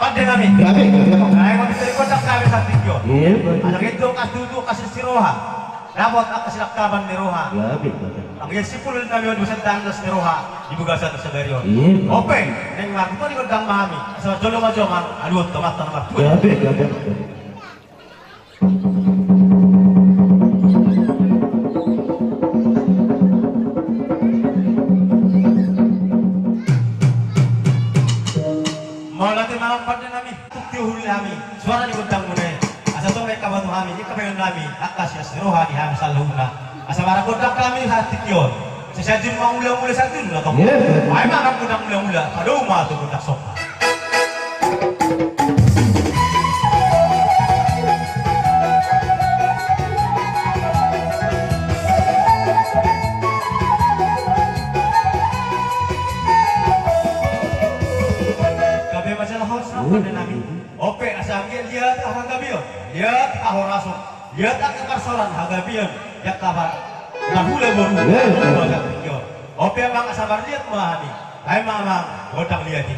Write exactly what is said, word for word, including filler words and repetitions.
Pande nami. Gabe, gabe. Naeng mamintiri gondang nami sahat tingki on. Iya, Pande. Asa gelleng, angka tutu, angka silas ni roha. Dapot angka silangkaban ni roha. Gabe, gabe. Anggiat sipulun nami on dohot tangkas ni roha di bagasan sadari on. Iya, Pande. Ope, naeng marhite ni gondang ma hami. Asa jolo ma jongan, aluhon tu Amanta na martua. Gabe, gabe. Mauliate ma amang pande nami, tung tio hulu hami suara ni gondang muna i. Asa tong naeng haba tu hami, ingkon bahenon nami angka silas ni roha di hami saluhutna. Asa margondang hami sahat tingki on. Sai siajul mangulamula siajul na tong. Iya, betul. Ai ma gondang mulamula, padomu ma tu gondang somba. Gabe ma jala horas, amang pande nami. Ope, asa anggiat liat hagabeon, liat hahorason, liat angka parsaoran hagabeon, liat habar, na hula boru. Iya, iya. Ope amang, asa marliat ma hami. Ai ma amang, gondang liat i.